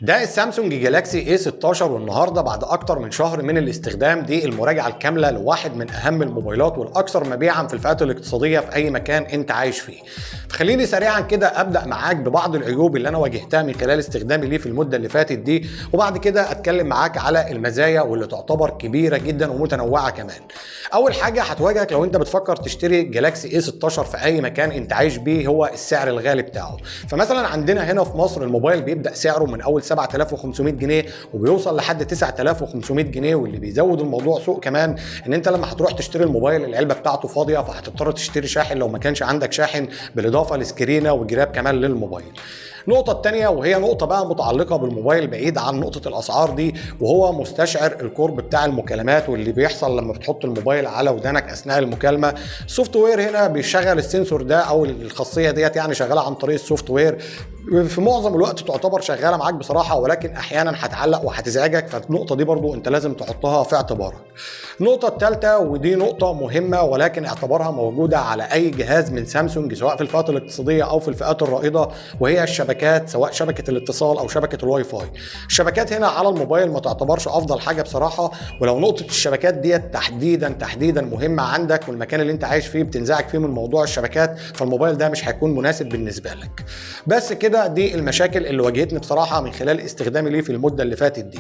ده السامسونج جالاكسي A 16، والنهارده بعد اكتر من شهر من الاستخدام دي المراجعة الكاملة لواحد من اهم الموبايلات والاكثر مبيعا في الفئات الاقتصادية في اي مكان انت عايش فيه. فخليني سريعا كده ابدا معاك ببعض العيوب اللي انا واجهتها من خلال استخدامي ليه في المدة اللي فاتت دي، وبعد كده اتكلم معاك على المزايا واللي تعتبر كبيرة جدا ومتنوعة كمان. اول حاجة هتواجهك لو انت بتفكر تشتري جالاكسي A 16 في اي مكان انت عايش بيه هو السعر الغالي بتاعه. فمثلا عندنا هنا في مصر الموبايل بيبدا سعره من اول 7500 جنيه وبيوصل لحد 9500 جنيه، واللي بيزود الموضوع سوء كمان ان انت لما هتروح تشتري الموبايل العلبة بتاعته فاضية، فهتضطر تشتري شاحن لو ما كانش عندك شاحن، بالاضافة لسكرينه وجراب كمان للموبايل. النقطة الثانية وهي نقطة بقى متعلقة بالموبايل بعيد عن نقطة الأسعار دي، وهو مستشعر القرب بتاع المكالمات واللي بيحصل لما بتحط الموبايل على ودانك أثناء المكالمة. ال software هنا بيشغل ال sensor ده أو الخاصية ديت، يعني شغالة عن طريق ال software في معظم الوقت تعتبر شغالة معاك بصراحة، ولكن أحيانا هتعلق وهتزعجك، فالنقطة دي برضو أنت لازم تحطها في اعتبارك. النقطة الثالثة ودي نقطة مهمة ولكن اعتبارها موجودة على أي جهاز من سامسونج سواء في الفئات الاقتصادية أو في الفئات الرائدة، وهي الشبكات، سواء شبكة الاتصال أو شبكة الواي فاي. الشبكات هنا على الموبايل ما تعتبرش أفضل حاجة بصراحة، ولو نقطة الشبكات ديت تحديدا مهمة عندك والمكان اللي أنت عايش فيه بتنزعج فيه من موضوع الشبكات، فالموبايل ده مش هيكون مناسب بالنسبة لك. بس كده دي المشاكل اللي واجهتني بصراحة من خلال استخدامي ليه في المدة اللي فاتت دي.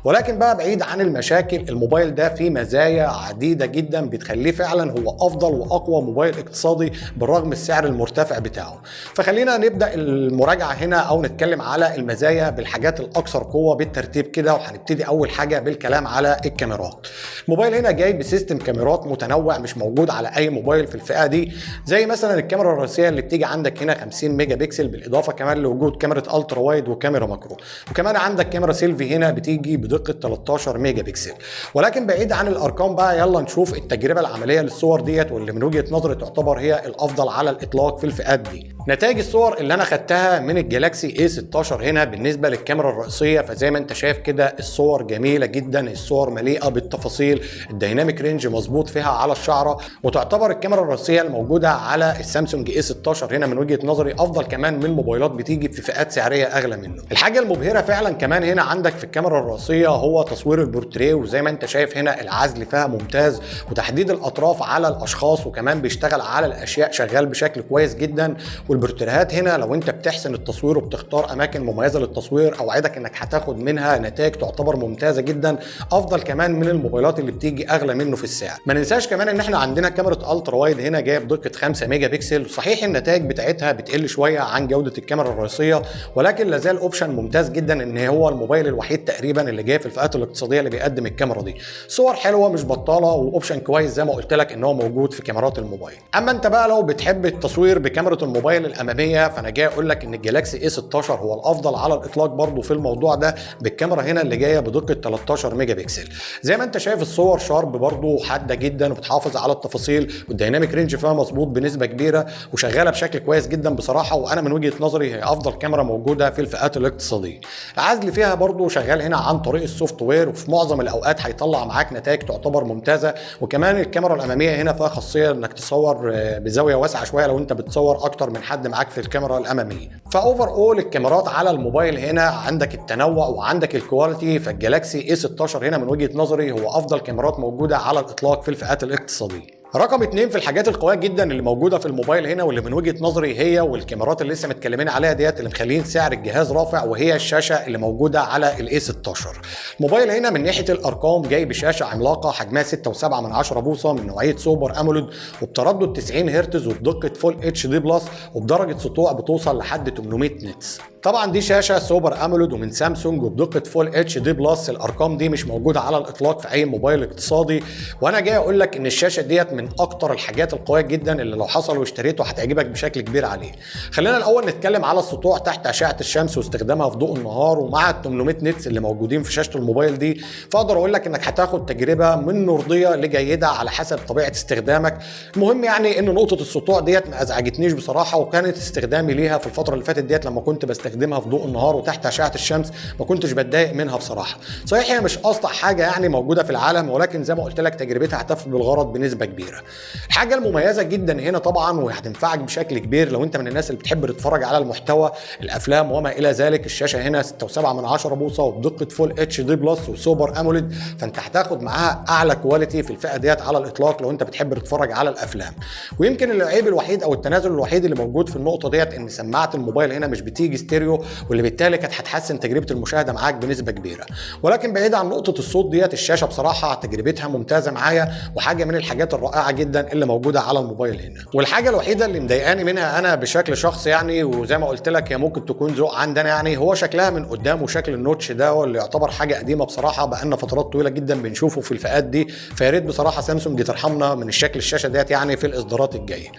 ولكن بقى بعيد عن المشاكل، الموبايل ده فيه مزايا عديدة جدا بتخليه فعلا هو أفضل وأقوى موبايل اقتصادي بالرغم السعر المرتفع بتاعه. فخلينا نبدأ المراجعة هنا أو نتكلم على المزايا بالحاجات الأكثر قوة بالترتيب كده، وهنبتدي أول حاجة بالكلام على الكاميرات. الموبايل هنا جاي ب system كاميرات متنوع مش موجود على أي موبايل في الفئة دي، زي مثلا الكاميرا الرئيسية اللي بتيجي عندك هنا 50 ميجا بكسل، بالإضافة كمان لوجود كاميرا ultra wide وكاميرا macro، وكمان عندك كاميرا سيلفي هنا بتيجي بدقة 13 ميجا بكسل. ولكن بعيد عن الارقام بقى، يلا نشوف التجربة العملية للصور ديت واللي من وجهه نظري تعتبر هي الافضل على الاطلاق في الفئات دي. نتائج الصور اللي انا خدتها من الجالاكسي A 16 هنا بالنسبة للكاميرا الرئيسية، فزي ما انت شايف كده الصور جميلة جدا، الصور مليئة بالتفاصيل، ال dynamic range مظبوط فيها على الشعرة، وتعتبر الكاميرا الرئيسية الموجودة على السامسونج A 16 هنا من وجهه نظري افضل كمان من موبايلات بتيجي في فئات سعريه اغلى منه. الحاجة المبهره فعلا كمان هنا عندك في الكاميرا الرئيسية هو تصوير البورتريه، وزي ما انت شايف هنا العزل فيها ممتاز وتحديد الاطراف على الاشخاص، وكمان بيشتغل على الاشياء شغال بشكل كويس جدا. والبورتريهات هنا لو انت بتحسن التصوير وبتختار اماكن مميزة للتصوير اوعدك انك هتاخد منها نتائج تعتبر ممتازة جدا، افضل كمان من الموبايلات اللي بتيجي اغلى منه في السعر. ما ننساش كمان ان احنا عندنا كاميرا ultra wide هنا جاية بدقة 5 ميجا بكسل، صحيح النتائج بتاعتها بتقل شوية عن جوده الكاميرا الرئيسية، ولكن لازال option ممتاز جدا ان هو الموبايل الوحيد تقريبا اللي جاي في الفئات الاقتصادية اللي بيقدم الكاميرا دي. صور حلوة مش بطاله و option كويس زي ما قلت لك ان هو موجود في كاميرات الموبايل. اما انت بقى لو بتحب التصوير بكاميرا الموبايل الامامية، فانا جاي اقول لك ان الجالاكسي A 16 هو الافضل على الاطلاق برضو في الموضوع ده، بالكاميرا هنا اللي جاية بدقة 13 ميجا بكسل. زي ما انت شايف الصور sharp برضو حادة جدا وبتحافظ على التفاصيل، وال dynamic range فيها مظبوط بنسبة كبيرة وشغالة بشكل كويس جدا بصراحة، وانا من وجهه نظري هي افضل كاميرا موجودة في الفئات الاقتصادية. العزل فيها برضو شغال هنا عن طريق ال software، وفي معظم الاوقات هيطلع معاك نتائج تعتبر ممتازة. وكمان الكاميرا الامامية هنا فيها خاصية انك تصور بزاوية واسعة شوية لو انت بتصور اكتر من حد معاك في الكاميرا الامامية. ف overall الكاميرات على الموبايل هنا عندك التنوع وعندك ال quality، فالجالاكسي A 16 هنا من وجهه نظري هو افضل كاميرات موجودة على الاطلاق في الفئات الاقتصادية. رقم 2 في الحاجات القوية جدا اللي موجودة في الموبايل هنا واللي من وجهه نظري هي والكاميرات اللي لسه متكلمين عليها ديت اللي مخلين سعر الجهاز رافع، وهي الشاشة اللي موجودة على ال A 16. الموبايل هنا من ناحية الارقام جاي بشاشة عملاقة حجمها 6.7 بوصه من نوعية Super AMOLED، وبتردد 90 هرتز، وبدقه Full HD Plus، وبدرجه سطوع بتوصل لحد 800 nits. طبعا دي شاشة Super AMOLED ومن سامسونج وبدقه Full HD Plus، الارقام دي مش موجودة على الاطلاق في اي موبايل اقتصادي. وانا جاي اقول لك ان الشاشة ديت من اكتر الحاجات القوية جدا اللي لو حصل واشتريته هتعجبك بشكل كبير عليه. خلينا الاول نتكلم على السطوع تحت اشعه الشمس واستخدامها في ضوء النهار، ومع ال 800 nits اللي موجودين في شاشة الموبايل دي، فاقدر اقول لك انك هتاخد تجربه من مرضية لجيده على حسب طبيعة استخدامك. المهم يعني ان نقطة السطوع ديت ما ازعجتنيش بصراحة، وكانت استخدامي ليها في الفترة اللي فاتت ديت لما كنت بستخدمها في ضوء النهار وتحت اشعه الشمس ما كنتش بتضايق منها بصراحة. صحيح هي مش اسطع حاجة يعني موجودة في العالم، ولكن زي ما قلت لك تجربتها هتفي بالغرض بنسبة كبيرة. كبيرة. الحاجة المميزة جدا هنا طبعا وهتنفعك بشكل كبير لو انت من الناس اللي بتحب تتفرج على المحتوى، الافلام وما الى ذلك، الشاشة هنا 6.7 بوصه وبدقه Full HD Plus و Super AMOLED، فانت هتاخد معاها اعلى quality في الفئة ديت على الاطلاق لو انت بتحب تتفرج على الافلام. ويمكن العيب الوحيد او التنازل الوحيد اللي موجود في النقطة ديت ان سماعه الموبايل هنا مش بتيجي ستيريو، واللي بالتالي كانت هتحسن تجربه المشاهدة معاك بنسبة كبيرة. ولكن بعيد عن نقطة الصوت ديت، الشاشة بصراحة تجربتها ممتازة معايا وحاجه من الحاجات الرائعة جدا اللي موجودة على الموبايل هنا. والحاجة الوحيدة اللي مضايقاني منها انا بشكل شخصي يعني، وزي ما قلت لك هي ممكن تكون ذوق عندنا يعني، هو شكلها من قدام وشكل ال notch ده واللي يعتبر حاجة قديمة بصراحة، بقالنا فترات طويلة جدا بنشوفه في الفئات دي، فيا ريت بصراحة سامسونج ترحمنا من الشكل الشاشة ديت يعني في الاصدارات الجاية.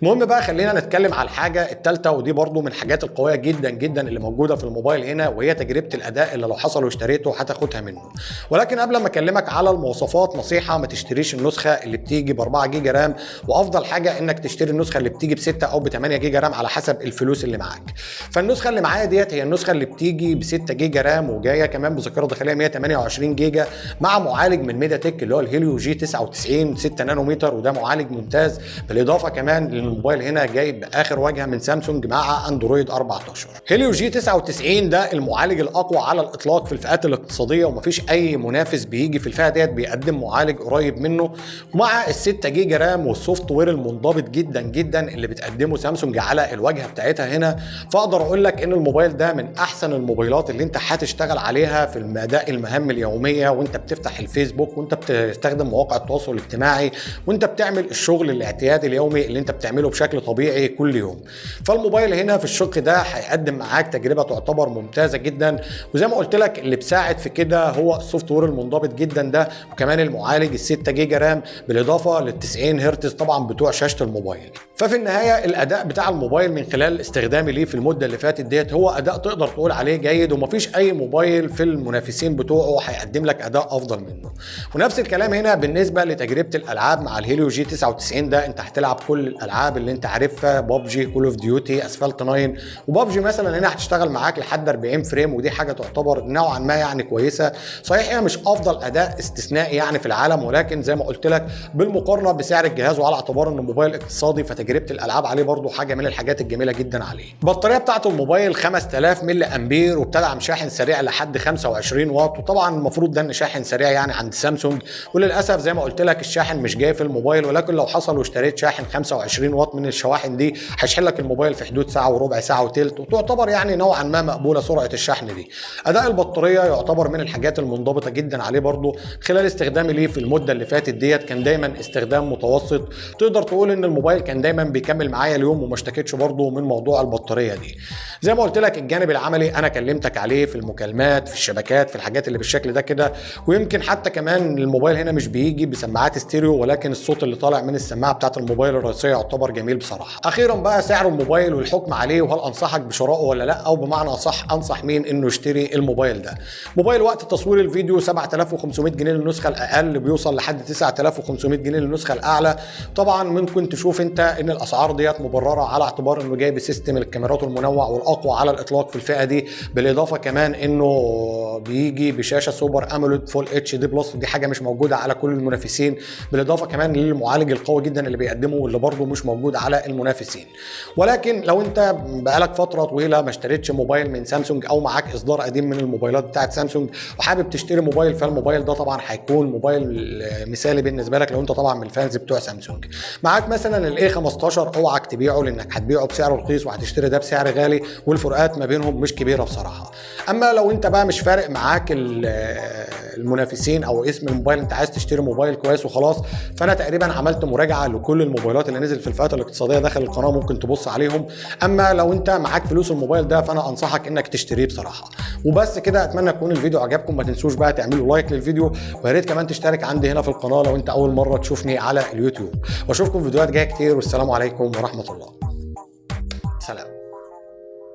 المهم بقى خلينا نتكلم على الحاجة الثالثة، ودي برضو من الحاجات القوية جدا جدا اللي موجودة في الموبايل هنا، وهي تجربه الاداء اللي لو حصل واشتريته هتاخدها منه. ولكن قبل ما اكلمك على المواصفات، نصيحة ما تشتريش النسخة اللي بتيجي ب 4 جيجا RAM، وافضل حاجة انك تشتري النسخة اللي بتيجي ب 6 او ب 8 جيجا RAM على حسب الفلوس اللي معاك. فالنسخه اللي معايا ديت هي النسخة اللي بتيجي ب 6 جيجا RAM وجاية كمان بذاكرة داخلية 128 جيجا مع معالج من ميديا تك اللي هو ال Helio G99 6 نانومتر، وده معالج ممتاز. بالاضافة كمان الموبايل هنا جاي باخر واجهه من سامسونج مع اندرويد 14. Helio G99 ده المعالج الاقوى على الاطلاق في الفئات الاقتصادية، ومفيش اي منافس بيجي في الفئة ديت بيقدم معالج قريب منه، مع ال 6 جيجا RAM وال software المنضبط جدا جدا اللي بتقدمه سامسونج على الواجهة بتاعتها هنا. فاقدر اقول لك ان الموبايل ده من احسن الموبايلات اللي انت هتشتغل عليها في اداء المهام اليومية، وانت بتفتح الفيسبوك، وانت بتستخدم مواقع التواصل الاجتماعي، وانت بتعمل الشغل الاعتيادي اليومي اللي انت بتعمله بشكل طبيعي كل يوم. فالموبايل هنا في الشق ده هيقدم معاك تجربه تعتبر ممتازة جدا، وزي ما قلت لك اللي بيساعد في كده هو ال software المنضبط جدا ده، وكمان المعالج ال 6 جيجا RAM بالاضافة لل 90 هرتز طبعا بتوع شاشة الموبايل. ففي النهاية الاداء بتاع الموبايل من خلال استخدامي ليه في المدة اللي فاتت ديت هو اداء تقدر تقول عليه جيد، ومفيش اي موبايل في المنافسين بتوعه هيقدم لك اداء افضل منه. ونفس الكلام هنا بالنسبة لتجربة الالعاب مع ال Helio G99 ده، انت هتلعب كل الالعاب اللي انت عارفها، PUBG، Call of Duty، اسفلت 9، وبابجي مثلا هنا هتشتغل معاك لحد 40 frame، ودي حاجة تعتبر نوعا ما يعني كويسة. صحيح هي مش افضل اداء استثنائي يعني في العالم، ولكن زي ما قلت لك بالمقارنة بسعر الجهاز وعلى اعتبار انه موبايل اقتصادي، فتجربه الالعاب عليه برضو حاجة من الحاجات الجميلة جدا عليه. البطارية بتاعه الموبايل 5000 ملي امبير، وبتدعم شاحن سريع لحد 25 واط، وطبعا المفروض ده ان شاحن سريع يعني عند سامسونج، وللاسف زي ما قلت لك الشاحن مش جاي في الموبايل، ولكن لو حصل واشتريت شاحن 25 واط من الشواحن دي هيشحن لك الموبايل في حدود ساعة وربع، ساعة وثلث، وتعتبر يعني نوعا ما مقبولة سرعة الشحن دي. اداء البطارية يعتبر من الحاجات المنضبطه جدا عليه برضو، خلال استخدامي ليه في المدة اللي فاتت ديت كان دايما استخدام متوسط، تقدر تقول ان الموبايل كان دايما بيكمل معايا اليوم وما اشتكيتش برضو من موضوع البطارية دي. زي ما قلت لك الجانب العملي انا كلمتك عليه في المكالمات، في الشبكات، في الحاجات اللي بالشكل ده كده، ويمكن حتى كمان الموبايل هنا مش بيجي بسماعات ستيريو، ولكن الصوت اللي طالع من السماعة بتاعت الموبايل الرئيسية يعتبر جميل بصراحة. اخيرا بقى سعر الموبايل والحكم عليه، وهل انصحك بشرائه ولا لا، او بمعنى اصح انصح مين انه يشتري الموبايل ده. موبايل وقت تصوير الفيديو 7500 جنيه للنسخه الاقل، بيوصل لحد 9500 جنيه للنسخه الاعلى. طبعا ممكن تشوف انت ان الاسعار ديت مبررة على اعتبار انه جاي ب system الكاميرات المنوع والاقوى على الاطلاق في الفئة دي، بالاضافة كمان انه بيجي بشاشة Super AMOLED Full HD Plus، دي حاجة مش موجودة على كل المنافسين، بالاضافة كمان للمعالج القوي جدا اللي بيقدمه واللي برده مش موجود على المنافسين. ولكن لو انت بقالك فترة طويلة ما اشتريتش موبايل من سامسونج او معاك اصدار قديم من الموبايلات بتاعت سامسونج وحابب تشتري موبايل، فالموبايل ده طبعا هيكون موبايل مثالي بالنسبة لك لو انت طبعا من ال fans بتوع سامسونج. معاك مثلا ال A15 اوعك تبيعه، لانك هتبيعه بسعر رخيص وهتشتري ده بسعر غالي، والفروقات ما بينهم مش كبيرة بصراحة. اما لو انت بقى مش فارق معاك المنافسين او اسم الموبايل، انت عايز تشتري موبايل كويس وخلاص، فانا تقريبا عملت مراجعه لكل الموبايلات اللي نزلت في الفئات الاقتصادية داخل القناة، ممكن تبص عليهم. اما لو انت معاك فلوس الموبايل ده فانا انصحك انك تشتريه بصراحة. وبس كده، اتمنى يكون الفيديو عجبكم، ما تنسوش بقى تعملوا like للفيديو، ويا ريت كمان تشترك عندي هنا في القناة لو انت اول مرة تشوفني على اليوتيوب. واشوفكم في فيديوهات جاية كتير، والسلام عليكم ورحمة الله. سلام.